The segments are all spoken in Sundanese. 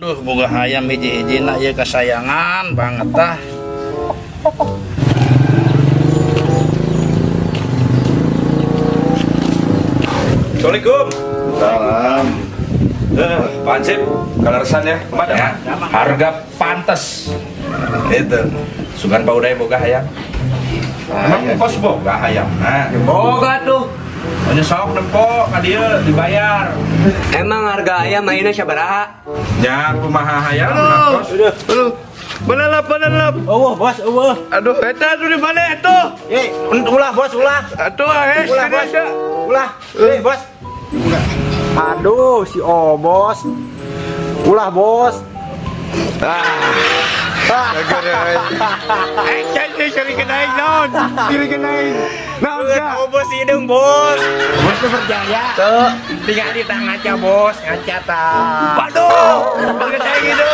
Duh, boga hayam hiji-hijina ieu kasayangan banget tah. Assalamualaikum. Salam. Pak Hansip, kaleresan ya, kemana ya? Harga pantes. Itu. Sugan Pak Uday boga hayam. Emang kos boga hayam? Nah, Boga tuh. hanya sok nempo ka dieu dibayar. Emang harga ayam mainnya sabaraha? Nya kumaha hayam nah, kos. Aduh, belalap, belalap. Eueuh, bos, eueuh. Aduh, eta tuh di mana tuh? Eh, ulah bos, ulah. Aduh, eh, Ulah, sini bos. aja. Ulah. Eh, bos. Aduh, si Obos. Ulah, bos. Eh, cari cari kenaik naon? Cari kenaik. Naon ya? Obos hidung, bos. Bos tuh percaya. Tuh, tinggal di tang ngaca, bos. Ngaca ta. Waduh, kenaik itu.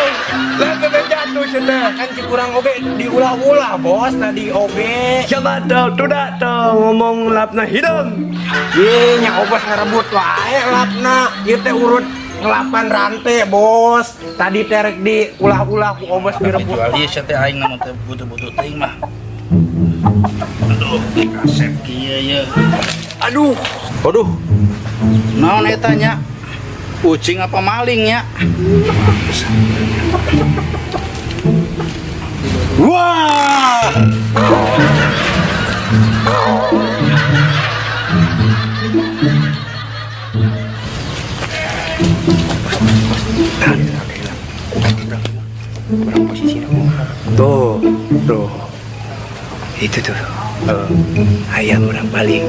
Lah kena jatuh sana. Kan kurang oge diulah-ulah, bos. Tadi oge. Siapa tahu tuh dah tuh ngomong lapna hidung. Ye, nya Obos ngerebut wae lapna. Ieu teh urut ngelapan rantai, bos. Tadi terek di ulah-ulah ku Obos direbut. Dijual ieu sia teh aing mah teu butuh-butuh teuing mah. Aduh, kasep kieu ye. Aduh, Waduh, Naon eta nya? Kucing apa maling ya? Wah! Tuh, tuh. Itu tuh. Ayam orang paling.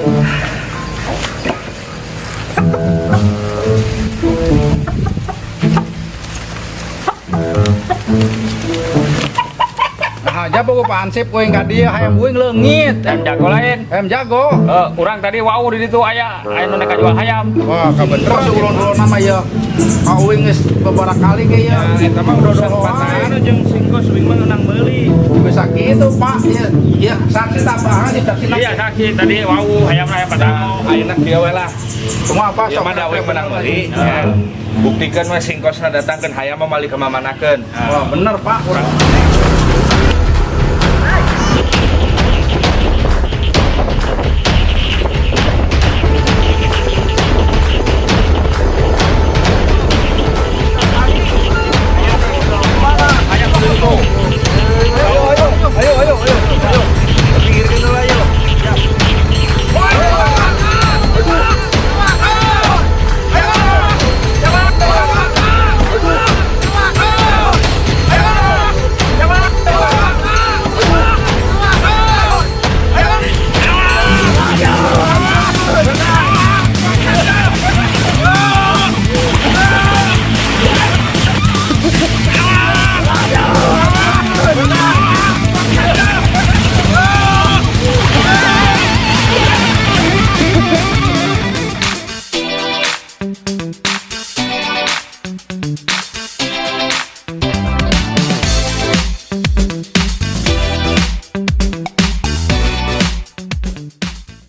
Nah, aja bogo Pak Hansip kowe ka dieu hayam uing leungit. Ayam jago lain. Hayam jago. Eh, urang tadi wau di ditu aya, aya nu nek jual hayam. Wah, kabeneran ulon-ulon nama ya. Ka uing geus beberapa kali ge ya. eta mah udah Wae. jeung singkos uing mah ngeunang meuli. Bisa gitu, Pak. Ya, ya saksi tambahan ya saksi. Iya saksi tadi wau hayam hayam padango. Ayeuna kieu we lah. Semua apa Ieu sok mah da uing menang meuli. Ya. Buktikan we singkosna datangkeun hayam mah mali ka mamanakeun. Wah, bener, Pak. Urang.